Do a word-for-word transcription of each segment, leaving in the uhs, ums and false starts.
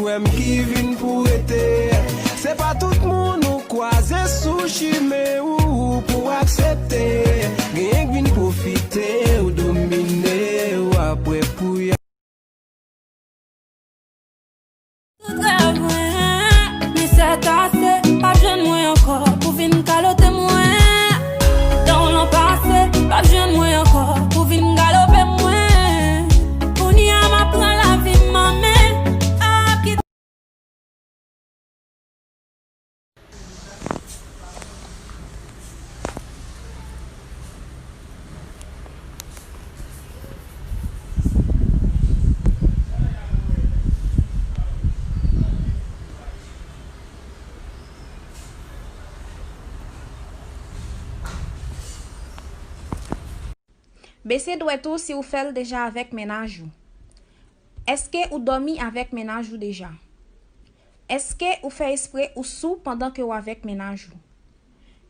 Frè m ki vin pou rete. Se pa tout moun ou kwaze sou chimen ou pou aksepte. Genyen k vin pwofite ou, domine ou, apre pou y Tout rèv mwen, men sètase, p ap jwenn mwen ankò pou vin kalote mwen. Tan w lan pase, p ap jwenn mwen ankò pou vin galope mwen. Kounye a m ap pran lavi m an men, ap kite Bese dwèt ou si w fè l deja avèk mennaj ou. Èske ou dòmi avèk mennaj ou deja? Èske ou fè espre ou sou pandan ke w avèk mennaj ou?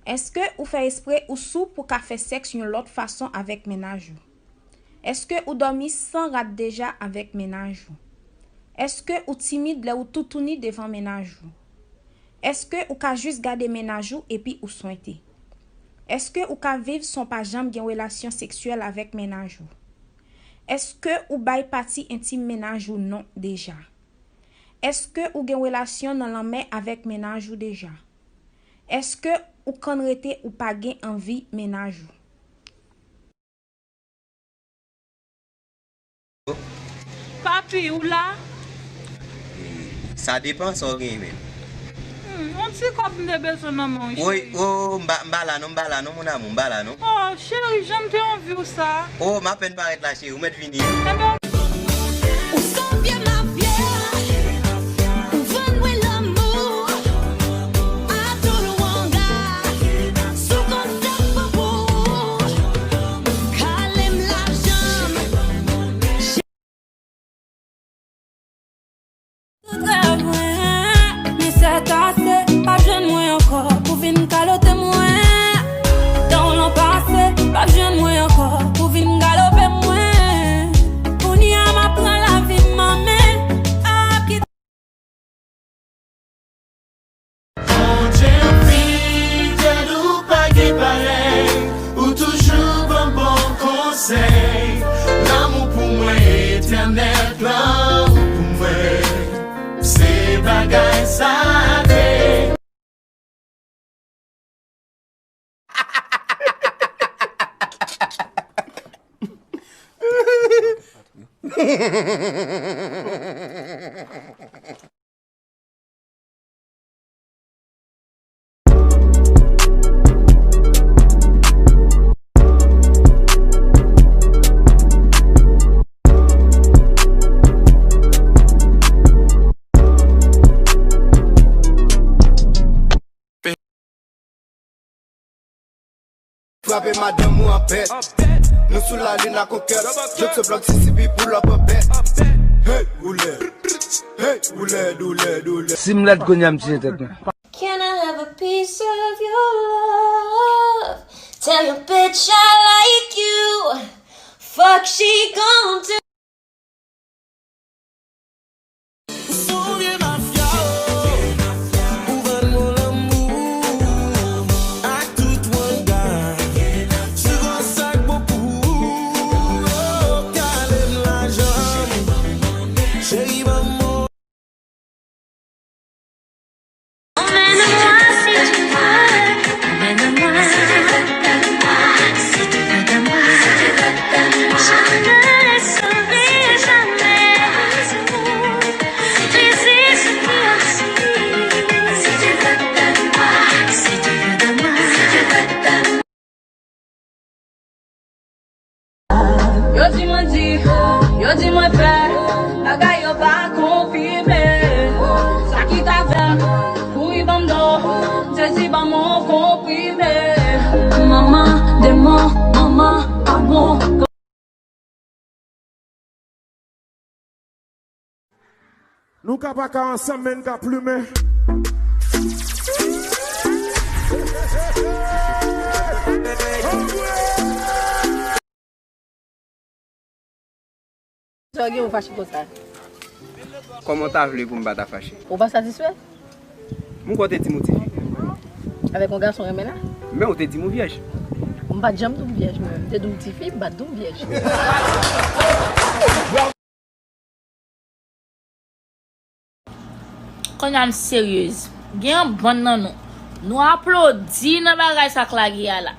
Èske ou fè espre ou sou pou ka fè sèks yon lòt fason avèk mennaj ou? Èske ou dòmi san rad deja avèk mennaj ou? Èske ou timid lè ou toutouni devan mennaj ou? Èske ou ka jis gade mennaj ou epi ou swente? Èske ou ka viv san w pa janm gen relasyon seksyèl avèk mennaj ou? Èske ou bay pati entim mennaj ou non deja? Èske ou gen relasyon nan lanmè avèk mennaj ou deja? Èske ou konn rete ou pa gen anvi mennaj ou? Papi, ou la? Sa depan sa w genyen menm. Hmm, yon ti kòb m te bezwen nan men w, wi, cheri. Woy, o, m pa, m pa la non, m pa la non, mon amour, m pa la non. Oh, cheri, jan m te anvi w sa. O, m apèn parèt la, cheri, ou mèt vini. Enben, Ou son vye mafya, ou vann mwen lanmou, a tou lwanga, sou konsèp poupou, kale m lajan m. Tout rèv mwen, men sètase, p ap jwenn mwen ankò pou vin kalote mwen. Tan w lan pase, p ap jwenn mwen ankò pou vin galope mwen. Kounye a m ap pran lavi m an men, ap kite Bondye fidèl, ou pa gen parèy, ou toujou ban m bon konsèy. Lanmou pou mwen etènèl, lanmou pou mwen se bagay sakre. Frape madanm ou an pèt. Nou sou lalin ak on kèt. Jòk se blòk C C P pull up an bèt. Hey, woulè. Hey, woulè, doulè, doulè. Si m lèd kounye a m tiye tèt mwen. Can I have a piece of your love? Tell your bitch I like you. Fuck she gon' do. Ou son vye mafya, ou vann mwen lanmou ak tout wanga. Sou konsèp poupou, kale m lajan m. Cheri, ban m Emmène-moi si tu veux, emmène-moi si tu veux de moi, si tu veux de moi. Je ne laisserai jamais ici, si tu veux de moi, si tu veux de moi. Yo di mwen di, yo di mwen fè, bagay yo pa konfime. Sa ki t avè m, kouri ban m do, m te di ban m on konprime. Manman demon, manman amon. Nou ka pa ka ansanm, men n ka plimen. Sa gen ou fache konsa? Kòman w ta vle pou m pa ta fache? Ou pa satisfè? Mwen kwè w te di m ou tifi. Avèk yon gason renmen la? Men ou te di m ou vyèj. M pa t janm di w m vyèj mwen. M te di w m tifi, m pa t di w m vyèj. Kounye a m seryez. Gen yon bann nan nou, nou aplodi nan bagay sa k lage a la.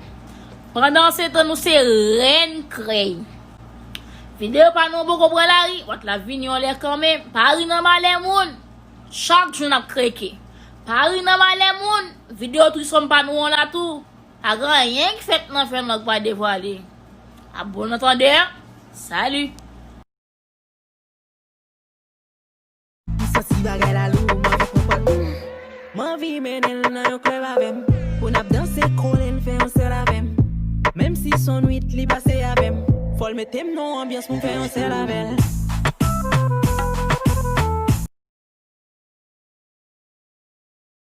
Pandansetan nou se rèn krèy. Videyo pa nou poko pran lari, w ap la vini yon lè kanmenm. Pa ri nan malè moun. Chak jou n ap kreke. Pa ri nan malè moun. Videyo trisom pa nou an la tou. Pa gen anyen ki fèt nan fè lang pa devwale. Ap bon nan tande. Salut. M santi bagay la lou, m anvi pran pòt. M anvi mennen l nan yon klèb avè m. Pou n ap danse kole, n fè yon sèl avè m. Menm si s on nwit li pase avè m. Fò l mete m nan yon anbyans pou m fè yon sèl avè l.